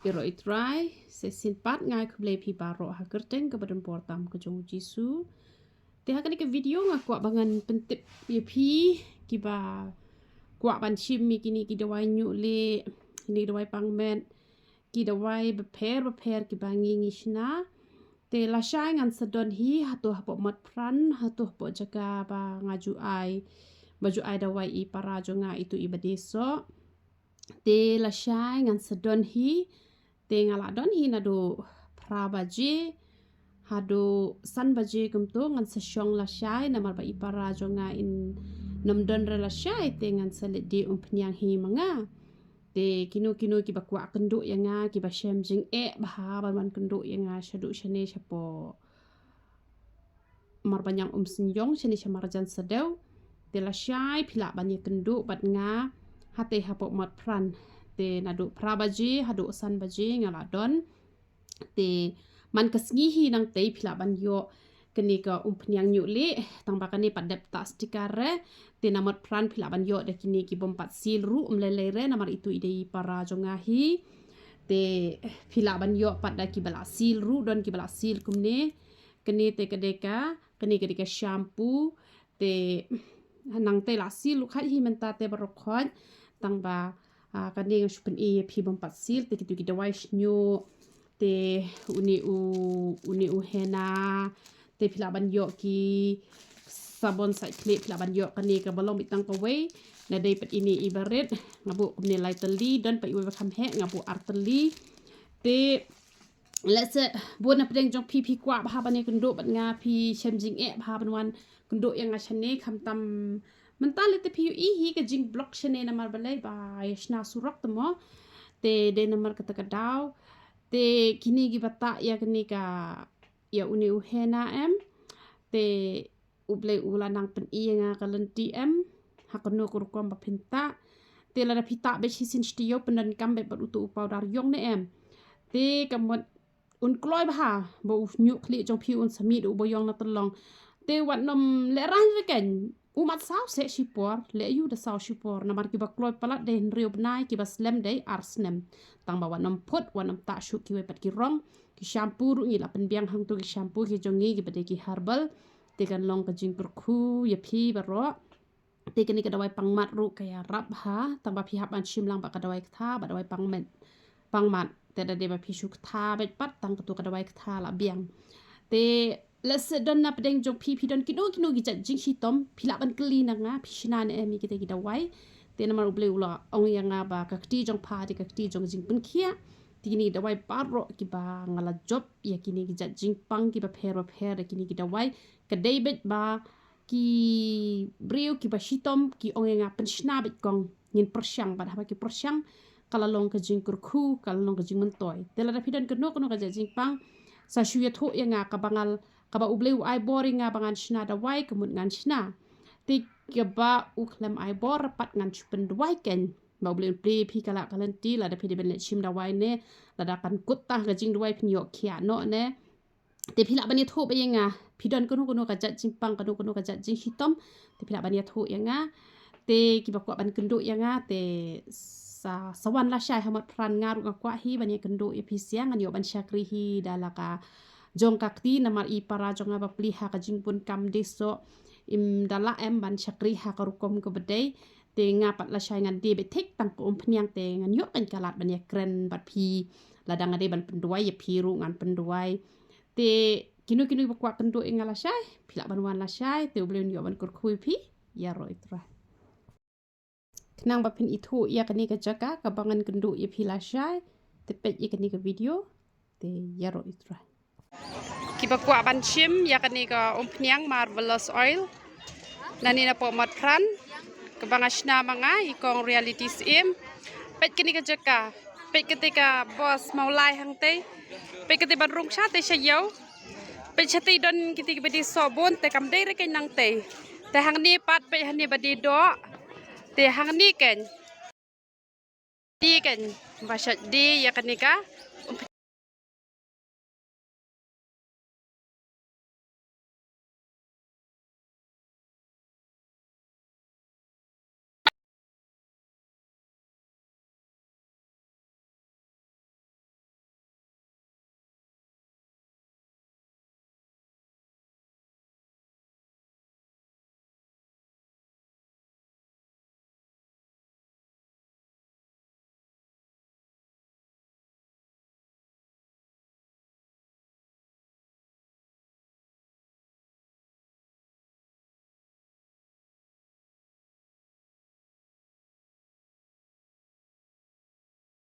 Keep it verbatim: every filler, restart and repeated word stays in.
Ïaroh Trai, sa shisien pat nga ai khublei phi baroh ha ka kyrteng kaba donbor tam ka jong u Jisu. Te ha kane ka video nga kwah ba ngan pyntip ïa phi kiba kwah ban shim ïa kine ki dawai ñiuh lieh, kine ki dawai pang met, ki dawai bapher bapher kiba ngi ngi shna. Te lashai ngan sa don hi hato hapoh Motphran, hato hapoh jaka ba nga ju ai, ba ju ai dawai i para jong nga itu iba dei soh. Te lashai ngan sa don hi, te nga la don hi naduh phra baje haduh san baje kumto, ngan sa shong lashai namar ba i para jong nga in nym don re lashai, te ngan sa leit die umphniang hi ma nga. Te kino kino kiba kwah kynduh ïa nga, kiba shem jingeh bha ban wan kynduh ïa nga shaduh shane shapoh Marbaniang Umsynjong shane sha marjan Sadew. Te lashai phi lah ban ïakynduh bad nga hatei hapoh Motphran. Te naduh phra baje haduh san baje nga la don. Te man ka sngi hi nangtei phi lah ban ïoh kane ka umphniang ñiuh lieh, tang ba kane pat dep tah sticker re. Te na Motphran phi lah ban ïoh da kine ki bym pat seal ruh, ym lei lei re namar itu i dei i para jong nga hi. Te phi lah ban ïoh pat da kiba la seal ruh, don kiba la seal kumne. Kane te ka dei ka, kane ka dei ka shampoo. Te nangtei la seal ruh khat hi mynta te baroh khoit. Tang ba, ah, kane nga shu pyni ïa phi bym pat seal, te kitu ki dawai shñiuh. Te une u, une u henna. Te phi lah ban ïoh ki sabon sait khlieh, phi lah ban ïoh kane kaba long beit tang kawei. Nga dei pat ine iba rit, nga buh kumne lai tylli, don pat iwei ba kham heh, nga buh ar tylli. Te lehse bun na pdeng jong phi phi kwah bha ban ïakynduh bad nga, phi shem jingeh bha ban wan kynduh ïa nga shane, khamtam mynta lei te phi ïohi hi ka jingblok shane namar balei ba ïa shna surok te mo. Te dei namar kata ka daw. Te kine kiba tah ïa kane ka, ïa une u henna em. Te U Blei u la nang pyni ïa nga ka lynti em, ha kano ka rukom ba phin tah. Te lada phi tah beit shisien shi taïew, pyndonkam beit bad utu u powder ïong ne em. Te ka mut un kloi bha ba u ñiuh khlieh jong phi un sa mih da uba ïong na tyllong. Te wat nym lehraiñ re keiñ, u mat saw seh shipor, leh ïa u da saw shipor, namar kiba kloi palat dei hynriew bnai, kiba slem dei ar snem. Tang ba wat nym phut, wat nym tah shuh kiwei pat ki rong. Ki shampoo ruh ngi la pynbiang hangto, ki shampoo ki jong ngi kiba dei ki herbal. Te kan long ka jingkyrkhu ïa phi baroh. Te kane ka dawai pang mat ruh ka ïarap bha, tang ba phi hap ban shim lang bad ka dawai ktha bad dawai pang met, pang mat. Te da dei ba phi shu ktha beit pat, tang katu ka dawai ktha la biang. Te lehse don na pdeng jong phi, phi don kino kino ki jait jingshitom, phi lah ban kylli na nga, phi shna ne em ïa kita ki dawai. Te namar U Blei u la ong ïa nga ba ka kti jong pha dei ka kti jong ka jingpynkhiah. Te kine ki dawai baroh kiba nga la jop ïa kine ki jait jingpang kiba pher ba pher da kine ki dawai, ka dei beit ba ki briew kiba shitom ki ong ïa nga, pynshna beit kong, ngin pyrshang. Bad haba ki pyrshang, ka la long ka jingkyrkhu, ka la long ka jingmyntoi. Te lada phi don kano kano ka jait jingpang, sa shu ïathuh ïa nga, kaba nga, kaba U Blei u ai bor ïa nga ba ngan shna dawai, ka mut ngan shna. Te kaba u khlem ai bor pat ngan shu pynduwai keiñ. Ba U Blei un plie phi ka lad ka lynti, lada phi dei ban leit shim dawai ne, lada kan kut tang ka jingduwai phin ïoh khiah noh ne. Te phi lah ban ïathuh beit ïa nga, phi don kano kano ka jait jingpang, kano kano ka jait jingshitom, te phi lah ban ïathuh ïa nga. Te kiba kwah ban kynduh ïa nga, te sa, sa wan lashai ha Motphran, nga ruh nga kwah hi ban ïakynduh ïa phi sha, ngan ïoh ban shakri hi da la ka jong ka kti, namar i para jong nga ba plie ha ka jingbun kam dei soh, im da lah em ban shakri ha ka rukom kaba dei. Te nga pat lashai ngan die beit thik tang ka umphniang, te ngan ïoh keiñ ka lad ban ïakren bad phi, lada nga dei ban pynduwai ïa phi ruh ngan pynduwai. Te kino kino ba kwah kynduh ïa nga lashai, phi lah ban wan lashai, te U Blei un ïoh ban kyrkhu ïa phi. Ïaroh Trai. Khnang ba phin ithuh ïa kane ka jaka kaba ngan kynduh ïa phi lashai, te peit ïa kane ka video. Te ïaroh Trai. Kiba kwah ban shim ïa kane ka umphniang marvelous oil, nane napoh Motphran, kaba nga shna ma nga i kong Reality Syiem. Peit kane ka jaka, peit kata ka bos Mawlai hangtei. Peit kata ban rung shatei sha ïew. Peit shatei don kata kiba dei soh bun, te kam dei re keiñ nangtei. Te hangne pat peit hangne ba dei doh. Te hangne keiñ. Dei keiñ, ba shait dei ïa kane ka, um,